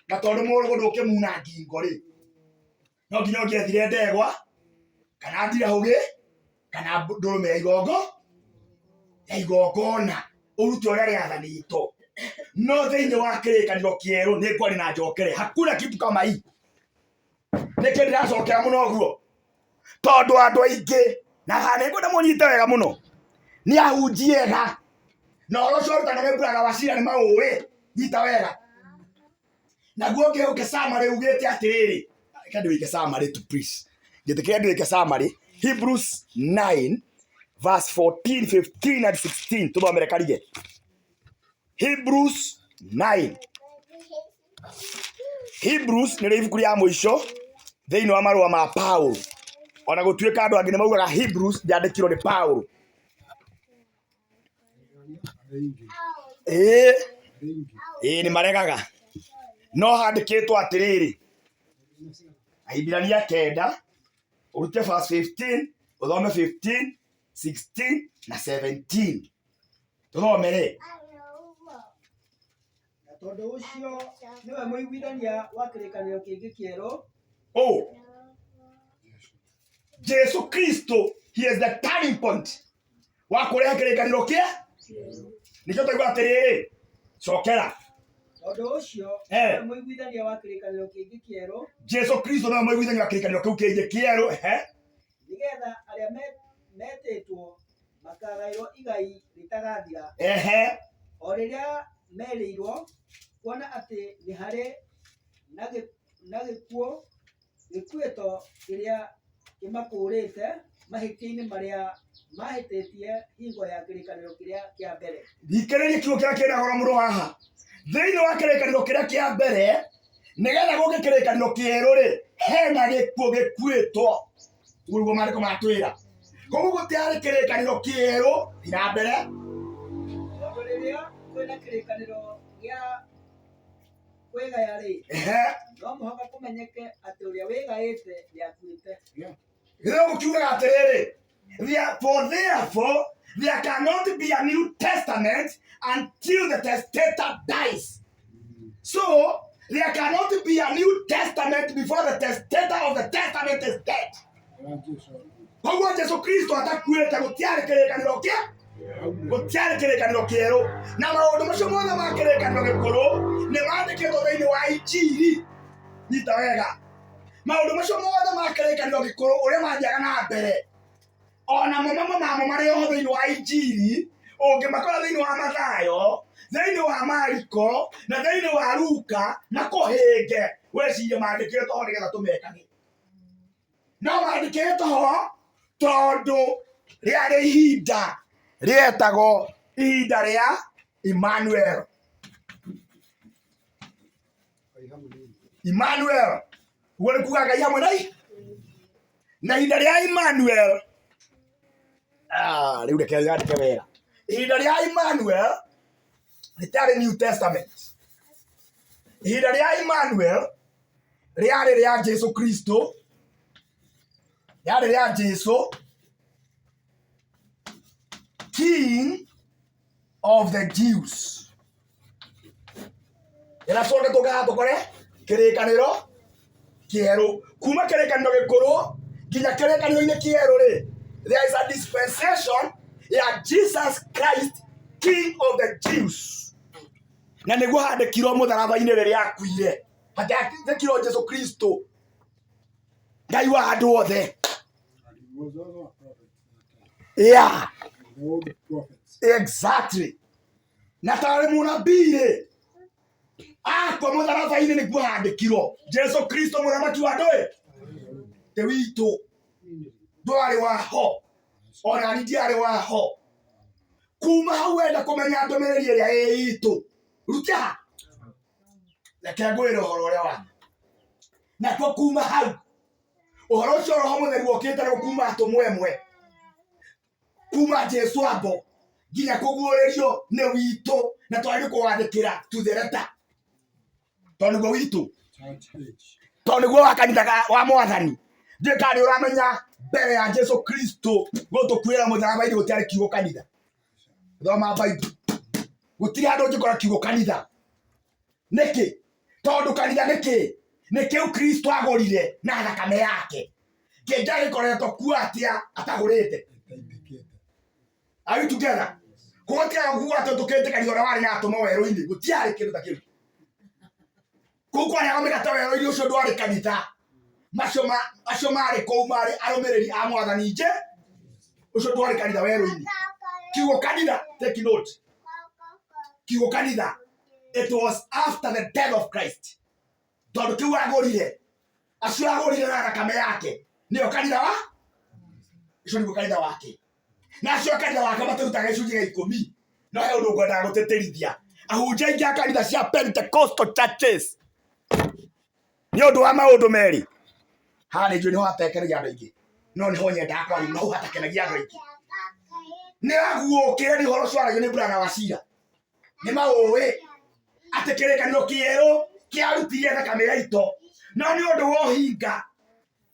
Na tondũ mũrũgũ ndũkĩmuna ngingo rĩ, no nginya ũngĩethire ndegwa kana ndirahũgĩ kana ndũrũme ya igongo ya igongona ũrute ũrĩa rĩathanĩtwo. No thĩinĩ wa kĩrĩkanĩro kĩerũ nĩ ngwaria na njokere, hakuna kitu kama hii. Nĩkĩ ndĩracokera mũno ũguo? Tondũ andũ aingĩ, na haha nĩ ngwenda mũnyite wega mũno, nĩ ahunjia ega na ũhoro ũcio ũrutanaga nĩ brother Wachira nĩ maũĩ, nyita wega. Naguo ũngĩ summary ugĩte atĩrĩrĩ, reke ndĩwĩke summary tu please. Njĩtĩkĩre ndĩwĩke summary. Hebrews 9 verse 14, 15 and 16 tũthomere karige. Hebrews 9. Hebrews nĩrĩo ibuku rĩa mũico thĩinĩ wa marũa ma Paulo. Ona gũtuĩka andũ angĩ nĩ maugaga Hebrews rĩandĩkirwo nĩ Paulo. Ĩĩ, ĩĩ nĩ maregaga. No handĩkĩtwo atĩrĩrĩ, Ahibirania 9, ũrute verse 15, ũthome 15, 16 na 17. Tũthomere. Na tondũ ũcio nĩwe mũiguithania wa kĩrĩkanĩro kĩngĩ kĩerũ. Oh. Jesu Kristo, he is the turning point wa kũrehe kĩrĩkanĩro kĩa nĩkĩo twaigua atĩrĩrĩ cokera. Tondũ ũcio nĩwe mũiguithania wa kĩrĩkanĩro kĩngĩ kĩerũ. Jesu Kristo nĩwe mũiguithania wa kĩrĩkanĩro kĩu kĩngĩ kĩerũ, ehe. Nĩgetha arĩa metĩtwo makagaĩrwo igai rĩtagathira, o rĩrĩa merĩirwo, kuona atĩ nĩ harĩ na gĩkuũ gĩkuĩto kĩrĩa kĩmakũũrĩte mahĩtia-inĩ marĩa maahĩtĩtie hingo ya kĩrĩkanĩro kĩrĩa kĩa mbere. Thikĩrĩria kiugo kĩrĩa kĩna goro mũno haha. Thĩinĩ wa kĩrĩkanĩro kĩrĩa kĩa mbere, nĩgetha gũke kĩrĩkanĩro kĩerũ rĩ, hena gĩkuũ gĩkuĩtwo. Ũguo nĩguo maandĩko matwĩra. Koguo gũtiarĩ kĩrĩkanĩro kĩerũ. Thiĩ na mbere. Tondũ rĩrĩa kwĩna kĩrĩkanĩro gĩa kwĩgaya-rĩ, no mũhaka kũmenyeke atĩ ũrĩa wĩgaĩte nĩakuĩte. Gĩthũngũ kiugaga atĩrĩrĩ, for therefore there cannot be a New Testament until the testator dies. So there cannot be a New Testament before the testator of the testament is dead. Koguo Jesu Kristo atakuĩte gũtiarĩ kĩrĩkanĩro kĩa gũtiarĩ kĩrĩkanĩro kĩerũ, na maũndũ macio mothe ma kĩrĩkanĩro gĩkũrũ nĩ mandĩkĩtwo thĩinĩ wa Injiri. Nyita wega, maũndũ macio mothe ma kĩrĩkanĩro gĩkũrũ ũrĩa mathiaga na mbere, onamo mamwe mamo marĩ oho thĩinĩ wa Injiri, ũngĩmakora thĩinĩ wa Mathayo, thĩinĩ wa Mariko na thĩinĩ wa Luka, makũhĩnge wecirie mandĩkĩtwo ho nĩgetha tũmekage. No mandĩkĩtwo ho tondũ rĩarĩ ihinda rĩetagwo ihinda rĩa Emmanuel. Emmanuel ũguo nĩ kuga Ngai hamwe na na ihinda rĩa Emmanuel. Ah, rĩu reke yandĩke wega. Ihinda rĩa Emmanuel rĩtarĩ New Testament. Ihinda rĩa Emmanuel rĩarĩ rĩa Jesu Kristo, rĩarĩ rĩa Jesu, King of the Jews. Ĩra coke tũkaga tũkore kĩrĩkanĩro kĩerũ. Kuma kĩrĩkanĩro gĩkũrũ nginya kĩrĩkanĩro-inĩ kĩerũ rĩ, there is a dispensation ya Jesus Christ, King of the Jews. Na nĩguo handĩkirwo mũtharaba-inĩ rĩrĩa akuire, hatiandĩkirwo Jesu Kristo Ngai wa andũ othe. And he was also a prophet at that time. The old prophets. Exactly. Na tarĩ mũnabii rĩ, akua mũtharaba-inĩ nĩguo handĩkirwo Jesu Kristo mũthamaki wa andũ ĩ te witũ ndwarĩ wa ho, ona ni ndiarĩ wa ho. Kuma hau wenda kũmenya ndũmĩrĩri ĩrĩa ĩ itũ, ruta ha? Reke ngwĩre ũhoro ũrĩa wa ma. Nakuo kuma hau ũhoro ũcio Roho Mũtheru okĩte rĩu kuma atũmwo ĩmwe, kuma Jesu ambo nginya kũguũrĩrio nĩ witũ, na twagĩrĩirwo kũwathĩkĩra to the letter, tondũ nĩguo witũ, Church age. tondũ nĩguo wa kanitha wa Mwathani. Ndiũĩ kana nĩ ũramenya mbere ya Jesu Kristo gũtũkuĩra mũtharaba-inĩ gũtiarĩ kiugo kanitha. Thoma Bible, gũtirĩ handũ ũngĩkora kiugo kanitha. Nĩkĩ? Tondũ kanitha nĩkĩ? Nĩ kĩu Kristo agũrire na thakame yake. Kĩngĩagĩkoretwo kuo atĩa atagũrĩte? Ĩtaitĩkĩte. Are we together? Koguo tigaga kuga atĩ tũkĩte kanitha ũrĩa warĩ na atũmwo werũ-inĩ, gũtiarĩ kĩndũ ta kĩu. Kũu kwarĩagwo mĩgate werũ-inĩ, ũcio ndwarĩ kanitha. Macio marĩ kũu marĩ arũmĩrĩri a Mwathani nje, ũcio ndwarĩ kanitha werũ-inĩ. Kiugo kanitha, take note. Kiugo kanitha, it was after the death of Christ. Tondũ kĩu agũrire, acio agũrire na thakame yake, nĩyo kanitha wa, ũcio nĩguo kanitha wake. Na acio a kanitha wake matũrutaga gĩcunjĩ gĩa ikũmi. No he ũndũ ngwendaga gũtĩtĩrithia, Ahunjia aingĩ a kanitha cia Pentecostal churches nĩ ũndũ wa maũndũ merĩ. Haha nĩ njũĩ nĩho hatekenagia andũ aingĩ, no nĩho nyendaga kwaria, no hau hatakenagia andũ aingĩ. Nĩ aguũkĩre nĩ ũhoro ũcio waragio nĩ Brother Wachira. Nĩ maũĩ atĩ kĩrĩkanĩro kĩerũ kĩarutire thakame ya ito, no nĩ ũndũ wa ũhinga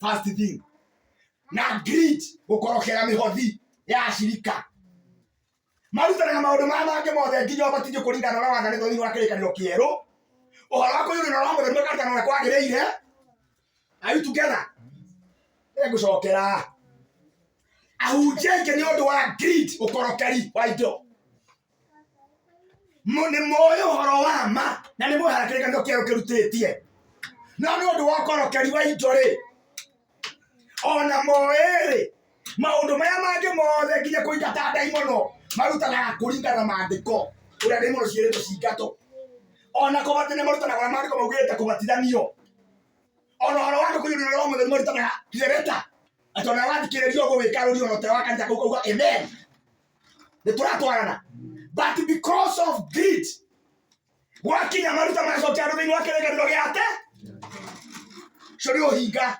first thing na greed gũkorokera mĩhothi ya ashirika marutanaga maũndũ maya mangĩ mothe nginya ũbatithio kũringana na ũrĩa wathanĩtwo thĩinĩ wa kĩrĩkanĩro kĩerũ ũhoro wa kũiyũrio na roho mũtheru makarutana ũrĩa kwagĩrĩire. Are you together? Ngũcokera ahunjia aingĩ nĩ ũndũ wa greed ũkorokeri wa indo. Nĩ moĩ ũhoro wa ma na nĩ moĩ harĩa kĩrĩkanĩro kĩerũ kĩrutĩtie, no nĩ ũndũ wa ũkorokeri wa indo rĩ, ona moĩ rĩ, maũndũ maya mangĩ mothe nginya kũingata ndaimono marutanaga kũringana na maandĩko ũrĩa ndaimono ciĩrĩtwo cingatwo, ona kũbatithania nĩ marutanaga ũrĩa maandĩko maugĩte kũbatithanio, ona ũhoro wa andũ kũiyũrwo nĩ roho mũtheru marutanaga to the letter, atĩ ona wathikĩrĩria ũguo wĩkarũrio ona ũte wa kanitha kau kauga amen. Nĩ tũratwarana, but because of greed gwakinya maruta macokia andũ thĩinĩ wa kĩrĩkanĩro gĩa te cio nĩ ũhinga.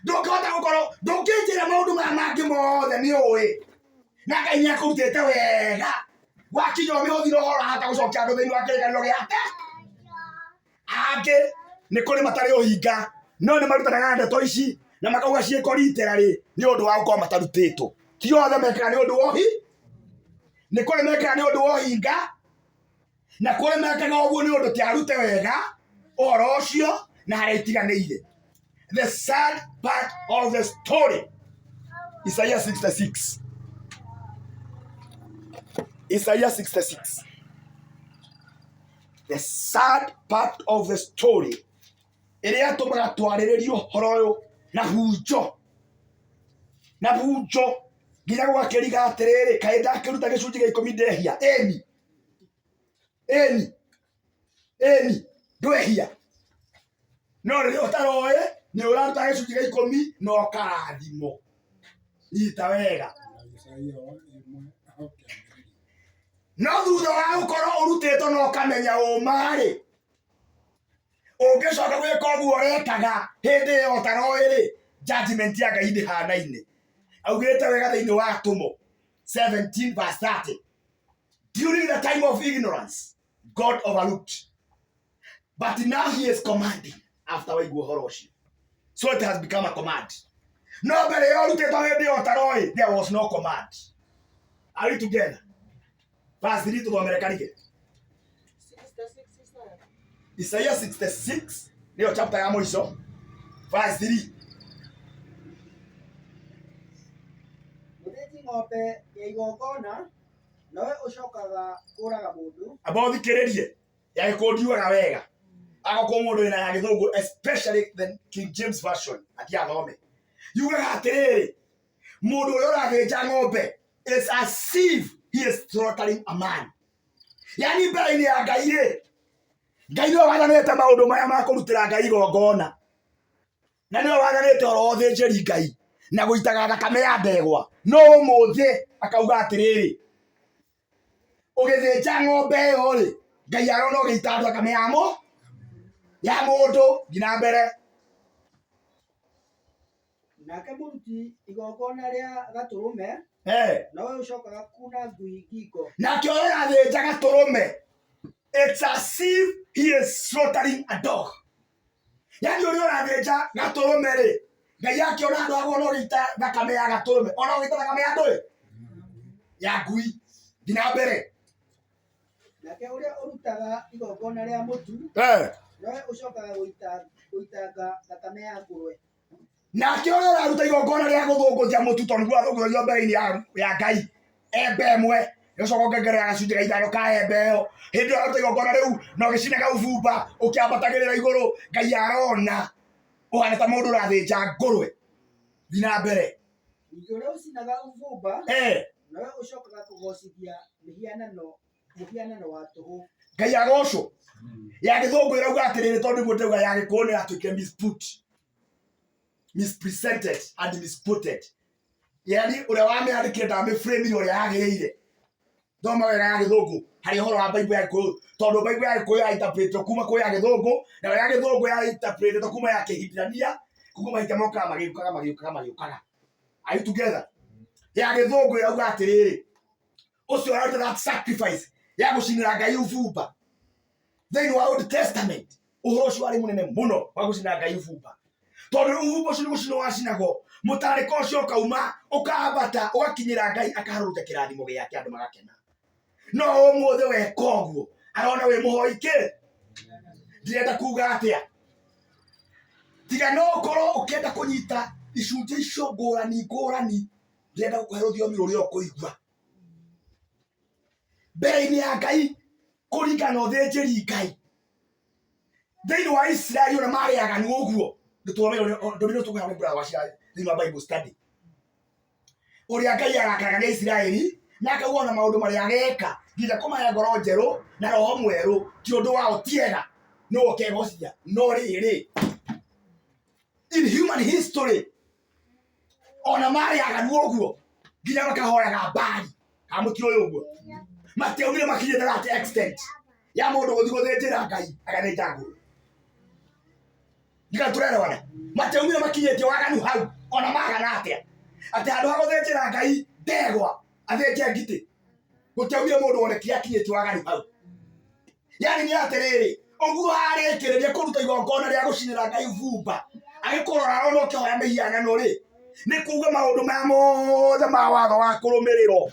Ndũngĩhota gũkorwo ndũngĩnjĩra maũndũ maya mangĩ mothe nĩ ũĩ na Ngai nĩ akũrutĩte wega, gwakinya ũmĩhũthire ũhoro ũrahota gũcokia andũ thĩinĩ wa kĩrĩkanĩro gĩa te. Angĩ nĩ kũrĩ matarĩ ũhinga no nĩ marutanaga ndeto ici na makauga ciĩko literally nĩ ũndũ wa gũkorwo matarutĩtwo. Ti othe mekaga nĩ ũndũ wa ũhi, nĩ kũrĩ mekaga nĩ ũndũ wa ũhinga na kũrĩ mekaga ũguo nĩ ũndũ ti arute wega ũhoro ũcio na harĩa itiganĩire. The sad part of the story, Isaiah 66, Isaiah 66, the sad part of the story ĩrĩa ĩtũmaga twarĩrĩrie ũhoro ũyũ na hunjo na bunjo nginya gũgakĩriga atĩrĩrĩ, kaĩ ndakĩruta gĩcunjĩ gĩa ikũmi ndehia? Ĩni, ĩni, ĩni, ndwehia, no rĩrĩa ũtaroĩ nĩ ũraruta gĩcunjĩ gĩa ikũmi na ũkarathimwo. Nyita wega. Isaia wa ĩmwe hau kĩambĩrĩria. No thutha wa gũkorwo ũrutĩtwo na ũkamenya ũma-rĩ, ũngĩcoka gwĩka ũguo ũrekaga hĩndĩ ĩyo ũtaroĩ-rĩ, judgment ya Ngai ndĩhanaine. Augĩte wega thĩinĩ wa Atũmwo 17 verse 30, during the time of ignorance God overlooked, but now he is commanding after waigua ũhoro ũcio, so it has become a command. No mbere ĩyo ũrutĩtwo hĩndĩ ĩyo ũtaroĩ, there was no command. Are we together? Verse 3 tũthomere karige. 66 Isaiah. Isaiah 66 nĩyo chapter ya mũico, verse 3. Mũthĩnji ng'ombe ya igongona nowe ũcokaga kũũraga mũndũ. Amba ũthikĩrĩrie ya gĩkũyũ ndiugaga wega, agakorwo mũndũ wĩna ya gĩthũngũ, especially the King James Version, athiĩ athome. Yugaga atĩrĩrĩ, mũndũ ũrĩa ũrathĩnja ng'ombe is as if he is slaughtering a man. Yani mbere-inĩ ya Ngai rĩ, Ngai nĩwe wathanĩte maũndũ maya ma kũrutĩra Ngai igongona, na nĩwe wathanĩte ũhoro wa ũthĩnjĩri Ngai na gũitaga thakame ya ndegwa. No ũmũthĩ akauga atĩrĩrĩ, ũgĩthĩnja ng'ombe ĩyo rĩ, Ngai arona ũgĩita thakame ya mũ ya mũndũ. Nginya mbere. Nake mũruti igongona rĩa gatũrũme nowe ũcokaga kuuna ngui ngingo. Nake ũrĩa ũrathĩnja gatũrũme, it's as if he is slaughtering a dog. Yani ũrĩa ũrathĩnja gatũrũme rĩ, Ngai akĩona andũ agwo no ũgĩita thakame ya gatũrũme, ona ũgĩita thakame ya ndũĩ ya ngui. Nginya mbere. Nake ũrĩa ũrutaga igongona rĩa mũtu nowe ũcokaga gũitanga thakame ya ngũrwe. Nake ũrĩa ũraruta igongona rĩa gũthũngũthia mũtu, tondũ nĩguo athũngũthagio mbere-inĩ ya Ngai, embe ĩmwe ĩgacoka ũngengerera gacunjĩ ga ithano ka embe ĩyo. Hĩndĩ ĩyo ũraruta igongona rĩu na ũgĩcinaga ũbumba ũkĩambatagĩrĩra igũrũ, Ngai arona ũhana ta mũndũ ũrathĩnja ngũrwe. Thiĩ na mbere. Ningĩ ũrĩa ũcinaga ũbumba nowe ũcokaga kũgoocithia mũhianano wa tũhũ. Ngai agocwo. Ya gĩthũngũ ĩrauga atĩrĩrĩ, tondũ nĩguo ndĩrauga ya gĩkũyũ nĩ yatuĩkire misput, mispresented and misquoted. Yani ũrĩa wamĩandĩkire ndamĩframe ũrĩa yagĩrĩire. Thoma wega ya Gĩthũngũ harĩ ũhoro wa Bible ya Gĩkũyũ, tondũ Bible ya Gĩkũyũ ya interpretwo kuma kwĩ ya Gĩthũngũ, nayo ya Gĩthũngũ ya interpretwo kuma ya Kĩhibirania, koguo mahinda mokaga magĩũkaga magĩũkaga magĩũkaga. Are you together? Ya Gĩthũngũ ĩrauga atĩrĩrĩ, ũcio ũraruta that sacrifice ya gũcinĩra Ngai ũbumba thĩinĩ wa Old Testament, ũhoro ũcio warĩ mũnene mũno wa gũcinĩra Ngai ũbumba, tondũ ũbumba ũcio nĩ gũcinwo wacinagwo, mũtarĩko ũcio ũkauma ũkambata ũgakinyĩra Ngai, akaharũrũkia kĩrathimo gĩake, andũ magakena. No ũmũthĩ weka ũguo arona wĩ mũhoi kĩ. Ndĩrenda kuga atĩa? Tiga no ũkorwo ũkĩenda kũnyita icunjĩ icio ngũrani ngũrani, ndĩrenda gũkũhe rũthiomi rũrĩa ũkũigua mbere-inĩ ya Ngai kũringana na ũthĩnjĩri Ngai thĩinĩ wa Isiraeli ona marĩ aganu ũguo. Ndũmĩrĩri tũkũheagwo nĩ brother wa cia thĩinĩ wa Bible study, ũrĩa Ngai arakaraga nĩ Isiraeli na akauga ona maũndũ marĩa ageka nginya kũmahe ngoro njerũ na roho mwerũ ti ũndũ wao tiega no ũkegocithia. No rĩrĩ, in human history, ona marĩ aganu ũguo nginya makahoyaga mbari kamũtiũĩ ũguo, matiaumire makinyĩte that extent ya mũndũ gũthiĩ gũthĩnjĩra Ngai agathĩnja ngũrũ. Ndiga tũrerewana, matiaumire makinyĩtie waganu hau ona magana atĩa, atĩ handũ ha gũthĩnjĩra Ngai ndegwa athĩnje ngitĩ. Gũtiaumire mũndũ wonekire akinyĩtie waganu hau. Yani nĩ atĩrĩrĩ, ũguo arĩkĩrĩria kũruta igongona rĩa gũcinĩra Ngai ũbumba, agĩkũrora arona ũkĩhoya mĩhianano rĩ, nĩ kuga maũndũ maya mothe ma watho wa kũrũmĩrĩrwo,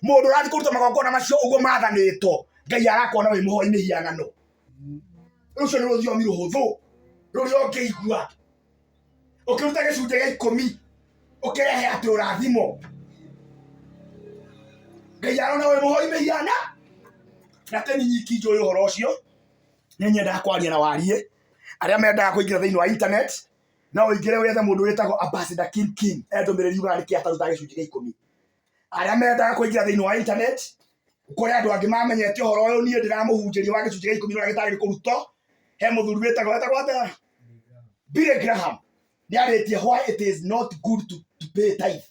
mũndũ ũrathiĩ kũruta magongona macio ũguo mathanĩtwo, Ngai arakuona wĩ mũhoi mĩhianano. Rũcio nĩ rũthiomi rũhũthũ rũrĩa ũngĩigua ũkĩruta gĩcunjĩ gĩa 10 ũkĩrehe atĩ ũrathimo. Ngai arona wĩ mũhoi mĩhiana. Na teni nyiki njũĩ ũhoro ũcio, nĩ nyendaga kwaria na warie arĩa mendaga kũingĩra thĩinĩ wa internet, no ũingĩre wethe mũndũ wĩtagwo Ambassador Kim Kim, e ndũmĩrĩri yugaga nĩkĩ atarutaga gĩcunjĩ gĩa 10. Arĩa mendaga kũingĩra thĩinĩ wa internet, kũrĩ andũ angĩ mamenyete ũhoro ũyũ niĩ ndĩramũhunjĩria wa gĩcunjĩ gĩa 10 ũrĩa gĩtagĩrĩire kũrutwo. He mũthuri wĩtagwo atĩa, Billy Graham, nĩ arĩtie why it is not good to pay tithe.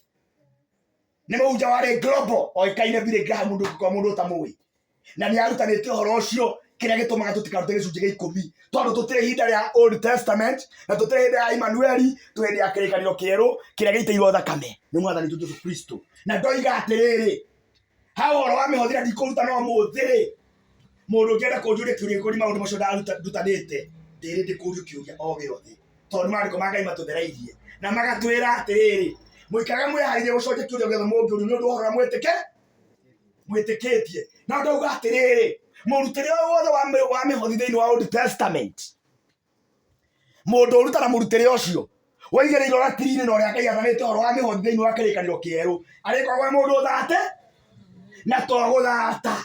Nĩ mũhunjia warĩ global oĩkaine Billy Graham, mũndũ ũngĩkorwo mũndũ ũtamũĩ, na nĩ arutanĩte ũhoro ũcio kĩrĩa gĩtũmaga tũtikarute gĩcunjĩ gĩa 10, tondũ tũtirĩ ihinda rĩa Old Testament na tũtirĩ hĩndĩ ya Emmanueli, twĩ hĩndĩ ya kĩrĩkanĩro kĩerũ kĩrĩa gĩitĩirwo thakame nĩ mwathani witũ Jesu Kristo. Na ndoiga atĩrĩrĩ, ha ũhoro wa mĩhothi na ndikũruta no mũthĩ rĩ, mũndũ ũngĩenda kũnjũria kĩũria gĩkoniĩ maũndũ macio ndutanĩte, ndĩrĩ ndĩkũrio kĩũria o gĩothe, tondũ nĩ maandĩko ma Ngai matũthereirie na magatwĩra atĩrĩrĩ, mũikarage mwĩharĩirie gũcokia kĩũria gĩothe mũngĩũrio nĩ ũndũ wa ũhoro ũrĩa mwĩtĩkĩtie. Na ndauga atĩrĩrĩ, mũrutĩre o wothe wa mĩhothi thĩinĩ wa Old Testament, mũndũ ũrutaga mũrutĩre ũcio waigĩrĩirwo ratiri-inĩ na ũrĩa Ngai athanĩte ũhoro wa mĩhothi thĩinĩ wa kĩrĩkanĩro kĩerũ, arĩkoragwo e mũndũ ũthate na to gũthata,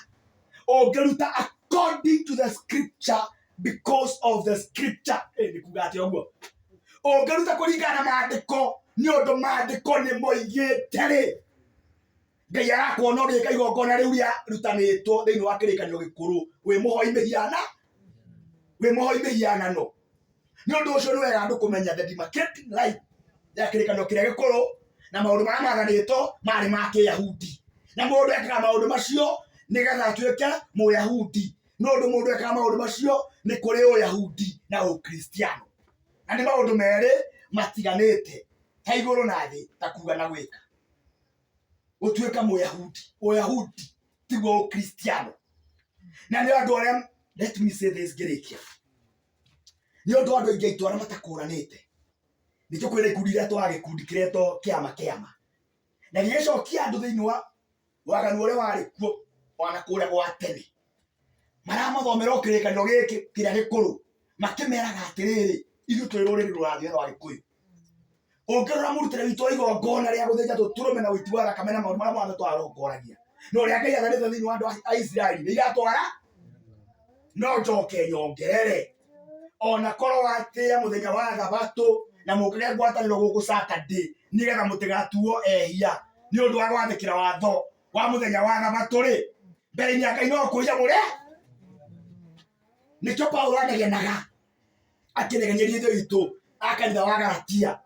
ũngĩruta according to the scripture, because of the scripture. Nĩ kuga atĩa ũguo? Ũngĩruta kũringana na maandĩko, nĩ ũndũ maandĩko nĩ moigĩte rĩ, Ngai arakuona ũgĩka igongona rĩu rĩarutanĩtwo thĩinĩ wa kĩrĩkanĩro gĩkũrũ, wĩ mũhoi mĩhiana, wĩ mũhoi mĩhianano. Nĩ ũndũ ũcio nĩ wega andũ kũmenya the demarcating line ya kĩrĩkanĩro kĩrĩa gĩkũrũ na maũndũ marĩa mathanĩtwo marĩ ma kĩyahudi, na mũndũ ekaga maũndũ macio nĩgetha atuĩke mũyahudi. Nĩ ũndũ mũndũ ekaga maũndũ macio nĩ kũrĩ ũyahudi na ũkristiano, na nĩ maũndũ merĩ matiganĩte ta igũrũ na thĩ, ta kuga na gwĩka. Gũtuĩka mũyahudi, ũyahudi tiguo ũkristiano. Na nĩ andũ arĩa, let me say this ngĩrĩkia, nĩ ũndũ andũ aingĩ aitũ arĩa matakũranĩte, nĩkĩo kwĩna ikundi iria twaga gĩkundi kĩretwo kĩama kĩama, na gĩgĩcokia andũ thĩinĩ wa waganu ũrĩa warĩ kuo ona kũrĩa gwa tene. Maramathomera o kĩrĩkanĩro gĩkĩ kĩrĩa gĩkũrũ, makĩmeraga atĩrĩrĩ, ithuĩ twĩ rũrĩrĩ rũrathiĩ rwa Gĩkũyũ. Ũngĩrora mũrutĩre witũ wa igongona rĩa gũthĩnja tũtũrũme na ũiti wa thakame na maũndũ marĩa mothe twarongoragia na ũrĩa Ngai athanĩte thĩinĩ wa andũ a Isiraeli nĩ iratwara. No njoke nyongerere, ona korwo watĩĩa mũthenya wa thabatũ na mũkage ngwatanĩro gũkũ Saturday, nĩgetha mũtigatuo ehia nĩ ũndũ wa gwathĩkĩra watho wa mũthenya wa thabatũ rĩ, mbere-inĩ ya Ngai no kũiya mũre. Nĩkĩo Paulo anegenaga akĩnegeneria ithe witũ a kanitha wa Galatia,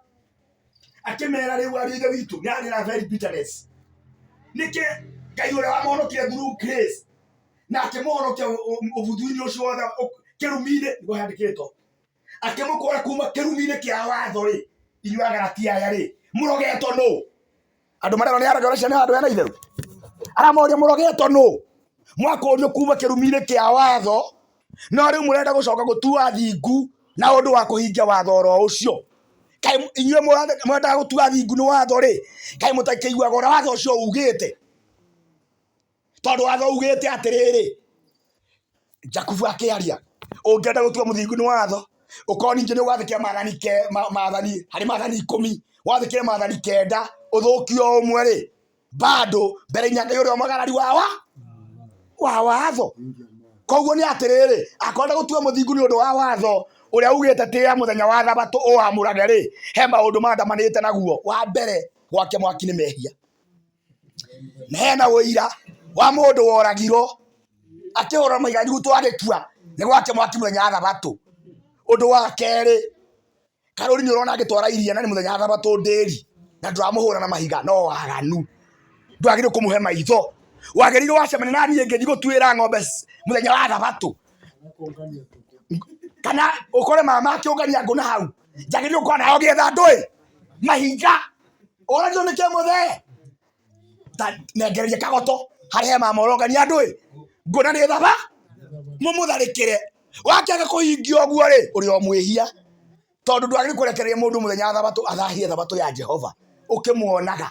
akĩmera rĩu ariũ ithe witũ, nĩ arĩ na very bitterness. Nĩkĩ Ngai ũrĩa wamũhonokia through grace na akĩmũhonokia ũbuthu-inĩ ũcio wothe kĩrumi-inĩ nĩguo handĩkĩtwo akĩmũkũra kuma kĩrumi-inĩ kĩa watho rĩ inyuĩ Agalatia aya rĩ mũrogetwo nũ andũ marerwo nĩ aroge ũcio nĩ handũ hena itheru aramoria mũrogetwo nũ mwakũrio kuma kĩrumi-inĩ kĩa watho no rĩu mũrenda gũcoka gũtua thingu na ũndũ wa kũhingia watho oro ũcio kaĩ inyuĩ mwendaga gũtua thingu nĩ watho rĩ kaĩ mũtakĩiguaga ũrĩa watho ũcio ugĩte tondũ watho ugĩte atĩrĩrĩ Jakubu akĩaria ũngĩenda gũtua mũthingu nĩ watho ũkorwo ningĩ nĩ ũgwathĩkĩra maathani ke maathani harĩ maathani 10 wathĩkĩre maathani 9 ũthũkio ũmwe rĩ bado mbere ya Ngai ũrĩa mwagarari wa watho koguo nĩ atĩrĩrĩ akorwo gũtua mũthingu nĩ ũndũ wa watho ũrĩa ugĩte tĩa mũthenya wa thabatũ ũwamũrage rĩ he maũndũ mandamanĩte naguo wa mbere gwake mwaki nĩ mehia na hena ũira wa mũndũ woragirwo akĩhũrwo maiga nyuguto agĩkua nĩ gwake mwaki mũthenya wa thabatũ ũndũ wa kerĩ karũri nĩ ũrona agĩtwara iria na nĩ mũthenya wa thabatũ ndĩri na ndũramũhũra na mahiga no waganu ndwagĩrĩirwo kũmũhe maitho wagĩrĩirwo wacemania na niĩ ngĩthiĩ gũtuĩra ng'ombe mũthenya wa thabatũ kana ũkore mama akĩũngania ngũ na hau njagĩrĩirwo gũkorwo nawe ũgĩetha ndũĩ mahiga ũragio nĩ kĩ mũthee ta nengereria kagoto harĩ he mama ũrongania ndũĩ ngũ na nĩ thaba mũmũtharĩkĩre wakĩaga kũhingia ũguo rĩ ũrĩ o mwĩhia tondũ ndwagĩrĩirwo kũrekereria mũndũ mũthenya wa thabatũ athahie thabatũ ya Jehova ũkĩmuonaga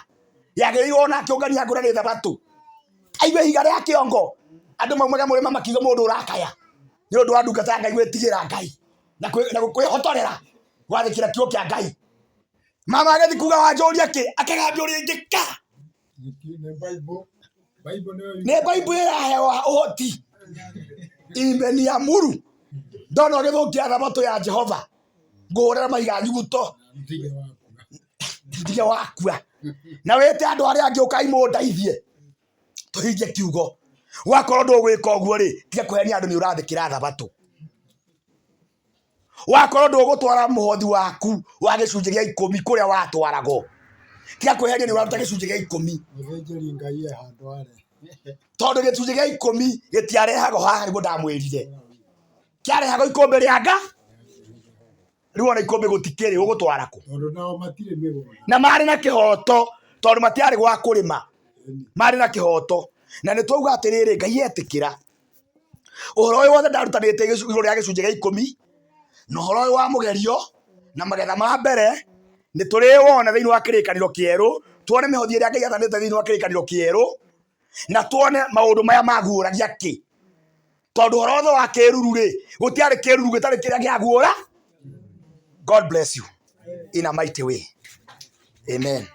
yagĩrĩirwo ona akĩũngania ngũ na nĩ thabatũ aigue ihiga rĩa kĩongo andũ maumaga mũrĩma makiuga mũndũ ũrakaya nĩ ũndũ wa ndungata ya Ngai gwĩtigĩra Ngai na kwĩhotorera gwathĩkĩra kiugo kĩa Ngai mama agĩthiĩ kuga wanjũria kĩ akagambia rĩngĩ ka nĩ Bible ĩrahewa ũhoti imeniamuru ndona ũgĩthũkia thabatũ ya Jehova ngũhũrĩra mahiga nyuguto ndige wakua na wĩte andũ arĩa angĩ ũkai mũndeithie tũhingie kiugo wakorwo ndũgwĩka ũguo rĩ tiga kũhenia andũ nĩ ũrathĩkĩra thabatũ wakorwo ndũgũtwara mũhothi waku wa gĩcunjĩ gĩa 10 kũrĩa watwaragwo tiga kwĩheria nĩ ũraruta gĩcunjĩ gĩa 10 Mũthĩnjĩri Ngai e handũ arĩ. Tondũ gĩcunjĩ gĩa 10 gĩtiarehagwo haha nĩguo ndamwĩrire kĩarehagwo ikũmbĩ rĩa nga rĩu ona ikũmbĩ gũtikĩrĩ ũgũtwara kũ Tondũ nao matirĩ mĩgũnda. Na marĩ na kĩhoto tondũ matiarĩ gwa kũrĩma marĩ na kĩhoto na nĩ twauga atĩrĩrĩ Ngai etĩkĩra ũhoro ũyũ wothe ndarutanĩte igũrũ rĩa gĩcunjĩ gĩa 10 na ũhoro ũyũ wa mũgerio na magetha ma mbere nĩ tũrĩwona thĩinĩ wa kĩrĩkanĩro kĩerũ tuone mĩhothi ĩrĩa Ngai athanĩte thĩinĩ wa kĩrĩkanĩro kĩerũ na tuone maũndũ maya maguũragia kĩ tondũ ũhoro wothe wa kĩruru rĩ gũtiarĩ kĩruru gĩtarĩ kĩrĩa kĩaguũra. God bless you in a mighty way. Amen.